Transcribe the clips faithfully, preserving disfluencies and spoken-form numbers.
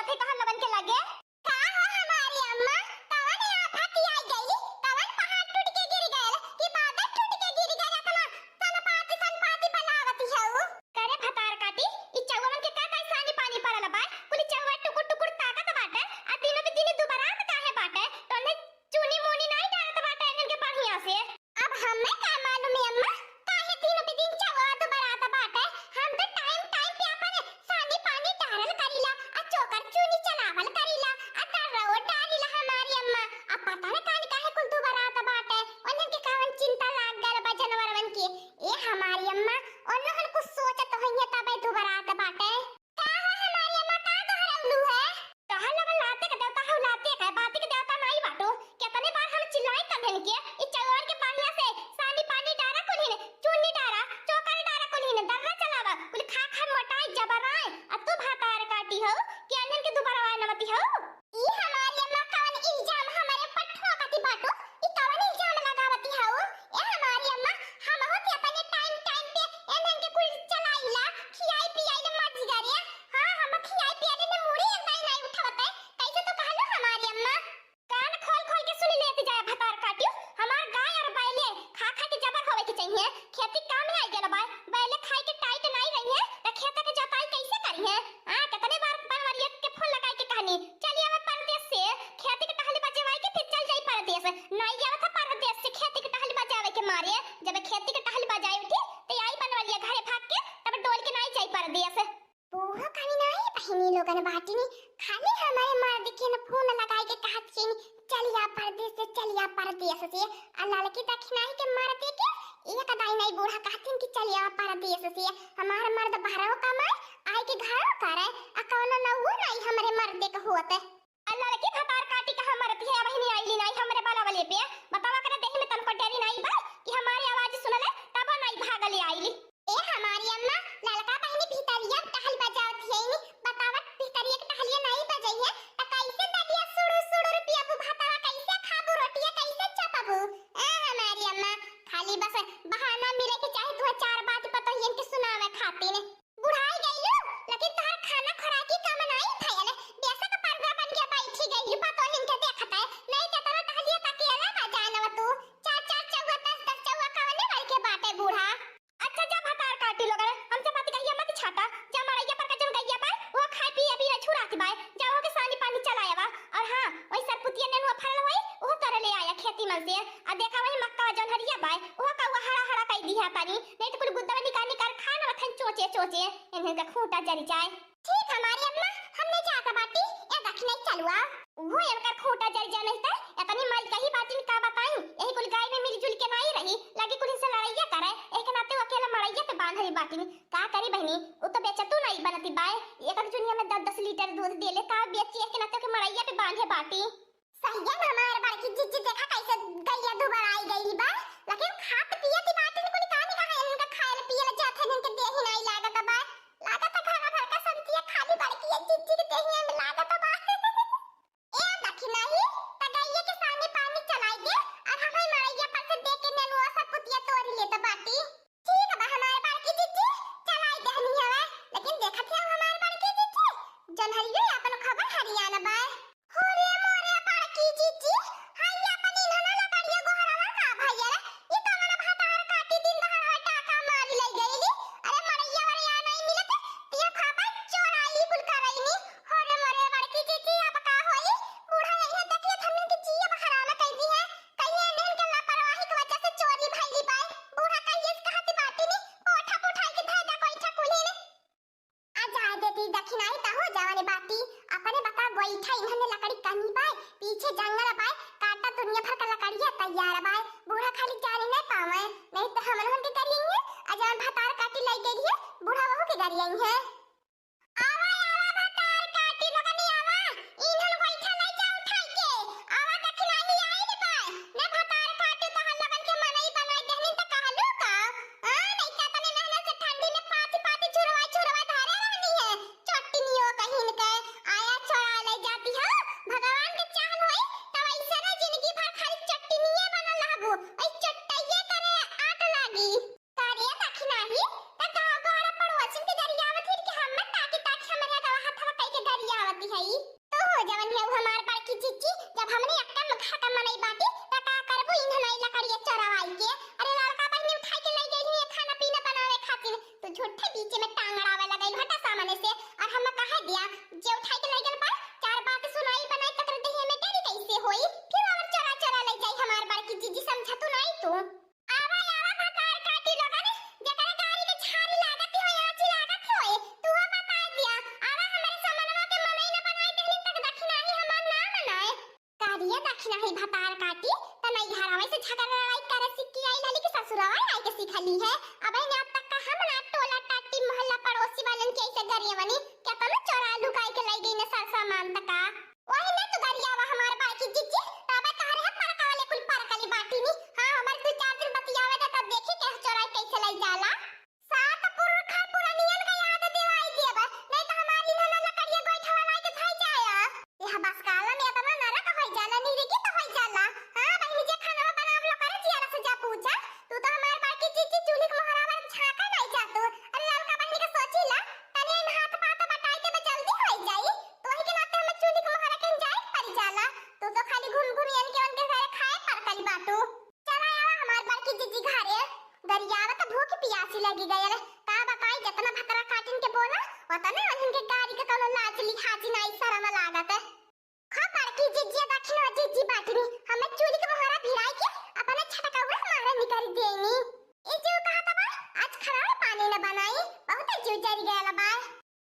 अबे तोहर लोगन के लगे। का हो हमारी अम्मा, कवन आफत आई गई, कवन पहाड़ टूट के गिर गयल, कि बादल टूट के गिर गयल, इतना सनपाती सनपाती बलावती हऊ? करे भतार काटी, ई चउवन के का काहे सानी पानी पड़ल बा? कुल चउवा टुकुर टुकुर ताकत बाटे, आ दिनों पे दिन दुबरात काहे बाटे? तोने चूनी मूनी नाई डालत बाटे इनके बढ़िया से। अब हमें का मालूम है अम्मा, काहे दिनों पे दिन चउवा दुबरात बाटे? हम तो टाइम टाइम पे अपन सानी पानी डालल करीला, आ चोकर चूनी चलावल करीला, आ दर्रा डालीला हमारी अम्मा। अब पता न काहे काहे कुल दुबरात बाटे, उन्हन के कवन चिंता लाग गल बा जनवरवन के। ए हमारी अम्मा, उन्हन कुछ सोचत होइहे तबे दुबरात बाटे। का हो हमारी अम्मा, का दोहरौलू है? तोहर लोगन लाते के देवता हऊ, लाते के, बाती के देवता नाई बाटू। केतने बार हम चिल्लाई तन्हन के, ई चउवन के बढ़िया से सानी पानी डारा कुल्हिन, चुन्नी डारा, चोकर डारा कुल्हिन, दर्रा चलावा, कुल खा खा मोटाई जबराए। आ तू भतार काटी हऊ कि अन्हन के दुबरवाए नवती हऊ? ई हमारी अम्मा कवन इल्जाम हमरे ऊपर ठोकती बाटू? ई कवन इल्जाम लगावती हऊ? ए हमारी अम्मा, हमहू के अपने टाइम टाइम पे एन्हन के कुल चलाइला, खियाई पियाई ले मर्जी करे। हाँ, हम खियाई पियाई ले मुड़ी एक दाई नाई उठावत है। कैसे तू कहलू हमारी अम्मा? कान खोल खोल के सुन लेत जाए भतार काटियो, हमार गाय और बैले खा खा के जबर होवे के चाहिए। खेती काम में आई गेल बाय, बैले खाई के टाइट नाई रही है, त खेत के जोताई कैसे करी है? हाँ, कितने बार बनवरिया के फोन लगाई के कहनी, "चली आवा परदेस से, खेती के टहली बजवाई के फिर चल जाई परदेस।" नाई आवत है परदेस से खेती के टहली बजावे के मारे। जब खेती के टहली बजाई उठी, त आई बनवरिया घरे भाग के, तब डोल के नाई जाई परदेस। बूढ़ो कमी नाई बहिनी लोगन बाटिनी, खाली हमरे मर्द के न फोन लगाई के कहत छिन, "चलिया परदेस से, चलिया परदेस से।" आ ललकी दखिनाही के मर्द के एक दाई नाई बूढ़ा कहतिन कि, "चलिया परदेस से, हमार मर्द बहरौ कमाए, आई के घरौ करे, आ कौनो नौवो नाई हमरे मर्द के होत।" आ ललकी भतार काटी कहाँ मरत है, बहिनी आइली नाई हमरे बलावले पे। बतावा करे देह में तनको डेरी नाई बा कि हमारी आवाज सुनले तब नाई भागले आइली। ए हमारी अम्मा, ललका बहिनी भीतरिया टहल बजावत है नी, बतावा भीतरिया के टहलिया नाई बजई है, त कैसे दलिया सुड़ू सुड़ू रुपया बु भातवा कैसे खाबू, रोटिया कैसे चपबू? ए हमारी अम्मा, खाली बस बहाना मिले के चाहे तुहे चार बात पतोहियन के सुनावे खातिर। बुढ़ाई गइलू, लेकिन तोहार खाना खुराकी कम नाई भयल। बेशक पर्दा बन के बैठी गइलू, पतोहिन के देखत है। नहीं त तोरा टहलिया तकिया ना बजाए नव तू। चार चार चौवा, दस दस चौवा कवने बल के बाटे बूढ़ा। अच्छा जा भतार काटी लोगन, हमसे बात कहिया मत छाटा। जा मड़ैया पर का जौन गइया बाय, वो खाए पिए अभी छुरात बाय। जा ओके सानी पानी चलाया बा। और हाँ, वही सरपुतिया नेनुआ फरल होई, वो तोरे ले आया खेती मन से। आ देखा वही मक्का जौन हरिया बाय, वो का वो हरा हरा कई दिया तानी। नहीं त कुल गुद्दा निकाल निकाल खा न वथन चोचे चोचे, इन्हन का खूंटा जरी जाए। ठीक हमारी अम्मा, हमने जात बाटी, ए दखिनाही चलुआ। वो इनकर खूंटा जरी जा नहीं त, इतनी मल कही बातिन का बताई, यही कुल गाय में मिलजुल के नाई रही, लगी कुल इनसे लड़ाइया करे, एक नाते वो अकेला मड़ैया पे बांधली बाटिन। का करी बहिनी, वो तो बेचतू नाई बनती बाय, एक दुनिया में दस दस लीटर दूध देले, का बेची एक नाते के मड़ैया पे बांधे बाटी। सहियन हमार बड़की जिज्जी देखा कैसे गैया दुबराई गइल बा, लेकिन खात पियत बाटिन कुल कानी कहाँ इनका खायल पियल जात है, इनके देही नाई लागत बा। लागत है घर भर का संतिया खाली बड़की ये जिज्जी के देही में लागत बा। ए दखिनाही, त गैया के सानी पानी चलाई दे, और हमें मड़ैया पर से दे के नेनुआ सब पुतिया तोड़ लेत बाटी। ठीक बा हमारे बड़की जिज्जी, चलाई देहनी हवे, लेकिन देखत हऊ हमारे बड़की जिज्जी, जनहरियो अपन खबर हरियान बाय। हो रे मोरे बड़की जिज्जी, हाय अपन इन्हन लकड़िया गोहरावा का भैया रे, ई कवन भतार काटी दिन दहाड़ टाका मारी लई गईली। अरे मड़ैया वड़ैया नहीं मिलत, तिया खापा चोराई कुल करैनी। हो रे मोरे बड़की जिज्जी, अब का होई? बूढ़ा यही देखिए हमन के जिया हराम कई दी है। कहिए इन्हन के लापरवाही के वजह से चोरी भइली बाय। बूढ़ा कहिए से कहत बाटी नी, ओठा पुठाई के धै दा गोइठा कुल्ही ने। आ जाए देती दखिनाही त हो जवाने बाटी, अपने बता गोइठा इन्हन लकड़ी कनी बाय, पीछे जंगल बाय, काटा दुनिया भर का लकड़िया तैयार बाय। बूढ़ा खाली जाने नहीं पावे, नहीं त हमन के गरियई है, आ जवन भतार काटी लई गई है, बूढ़ा वहू के गरियई है। आवा, आवा, भतार काटी लोगनी आवा, इन्हन गोइठा लई जा उठाई के। आवा, दखिनाही आइल बा। ने भतार काटी तोहर लोगन के मनई बनाई देहनी त कहलू का? आ, नहीं त अपने मेहनत से ठंडी में पाती पाती झुरवाई झुरवाई धरे रहनी है। चट्टनियो कहिन के आया छोड़ा लई जाती हो। भगवान के चाहन होई त वैसे ना जिंदगी भर खाली चट्टनिये बनल रहबू। वही चट्टइये करे आट लागी। का रे दखिनाही, त गाँव के हर पड़ोसिन के गरियावत हिन ली है। अबे ना तक का हम ना टोला टाटी मोहल्ला पड़ोसी वालन के ऐसे गरियवनी, केतना चोरा लुकाई के लाई गई ना सर सामान तका। वही ना तू गरियावा हमार बड़की जिज्जी, तबे तहरे है परका वाले कुल परकली बाटी नी। हाँ, हमार दू चार दिन बतियावे दे, तब देखी के चोराई कैसे लाई जाला। सात पुरखा पुरनियन का याद दिवाई देब, नहीं तो हमार इन्हन लकड़िया गोइठवा लाई के खाई जाया। यह बसकाला में इतना नरक होई जाला, निरकी तो होई जाला। हाँ, बहिनी जे खाना बनावलो करे जियारा से जा पूछा, तू तो हमार बड़की जिज्जी चूल्ही के मोहरा में झांका नहीं जातू। अरे ललका बहिनी के सोची ला, तनी इन हाथ पाथ बटाई के बे जल्दी होई जाई। तोही के नाते हमें चूल्ही के मोहरा के जाए के पड़ी जाला। तू तो खाली घूम घूम इनके उनके घरे खाए परकली बाटू। चला आवा हमार बड़की जिज्जी घरे, गरियावा तो भूख पियासी लगी गयल। का बताई, जितना भतरा काटिन के बोला, उतने उन्हन के गारी के कौनो लाज लिहाज नाई, शरम लागत। खा बड़की जिज्जी, दक्षिण जिज्जी बाटनी, हमें चूल्ही के मोहरा भिड़ाई के अपने छटकौआ मारे निकल देनी। ए जीव कहत बा, आज खराब पानी न बनाई, बहुत जीव जरी गयल बा।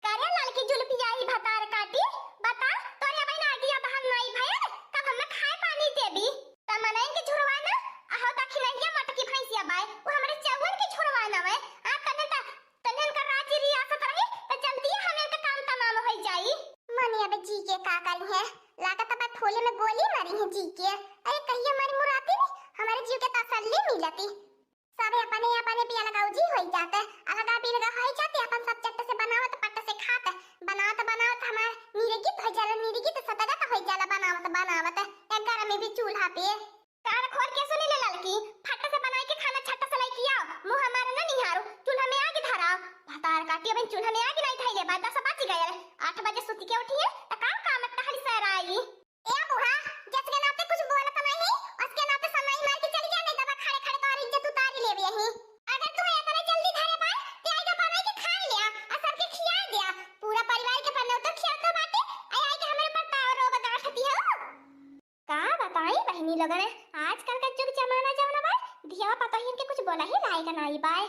करे ललकी जुल्फिया ही भतार काटी, बता, तोरे अबहिन आगिया दहन नाई भयल, कब हमें खाए पानी देबी? त मनइन के झुरवा ना, अहो दखिनहिया मोटकी भैंसिया बाय, वो हमरे चौवन के झुरवा ना वे। आ तने त, तने इनका राजी रियासत रही, त जल्दी हमें इनका काम तमाम होई जाई। मने अब जी के का करी है, लागत अब फूले में गोली मारी है जी के। अरे कहियो हमारी मुराती नहीं, हमारे जीव के तसल्ली मिलती। सबे अपने अपने पे अलगाउजी होई जाते, अलगा बिलगा होई जाते, अपन सब चट्ट से बनावत पट्ट से खाते, बनावत बनावत हमार निरगित हो जाला, निरगित सतगत हो जाला, बनावत बनावत एक घर में भी चूल्हा पे। कान खोल के सुनी ले ललकी, फट से बनाई के खाना छट से लाई किया, मुंह हमारे न निहारो, चूल्हा में आग धराओ। भतार काटी, अबे चूल्हा में आग नहीं धइले बा, दस बज गए, आठ बजे सुती के उठी है, त का काम टहली सराई। ए बूढ़ा, जस के नाते कुछ बोलत नहीं, उसके नाते समाई मार के चली जा, नहीं दबा खड़े खड़े तोहर इज्जत उतारी लेबे यहीं। अगर तू इतना जल्दी घरे पाए, ते आई के बनाई के खा लिया, आ सबके खिया दिया। पूरा परिवार के पन्ने उतर खिया तो बाटे, आई आई के हमरे पर ताव रोब गांठ दियो। का बताई बहिनी लोगन, आजकल का जुग जमाना जौन बा, धिया पतोहिन के कुछ बोला ही लायक नाई बाय।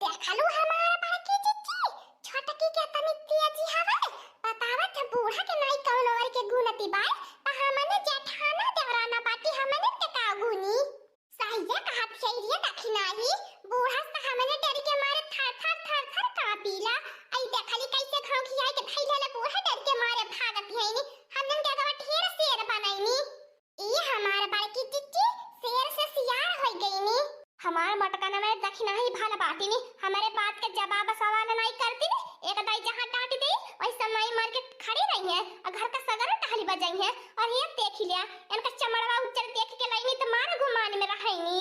देखलू हमार बड़की जिज्जी, छोटकी के तनी तेजी हवे, बतावत है बूढ़ा के नाई कौन और के गुनती बाय, त हमने जेठाना देवराना बाटी हमने के का गुनी। सहिया कहत है ये दखिनाही, बूढ़ा से हमने डर के मारे थर थर थर थर कांपीला। आई देखली कैसे घाव खियाई के धैले ले बूढ़ा डर के मारे भागत है नी, हमने के अगवा ढेर शेर बनैनी। ई हमार बड़की जिज्जी शेर से सियार होई गईनी। हमार मोटका न मेरे दखिनाही भल बाटिनी, हमारे बात के जवाब सवाल नाई करती नी। एक दाई जहाँ डांट दे, वही समाई मार के खड़ी रही है और घर का सगरा टहली बजाई है। और ये देख लिया, इनका चमड़वा उज्जर देख के लाइनी तो मार गुमान में रहनी।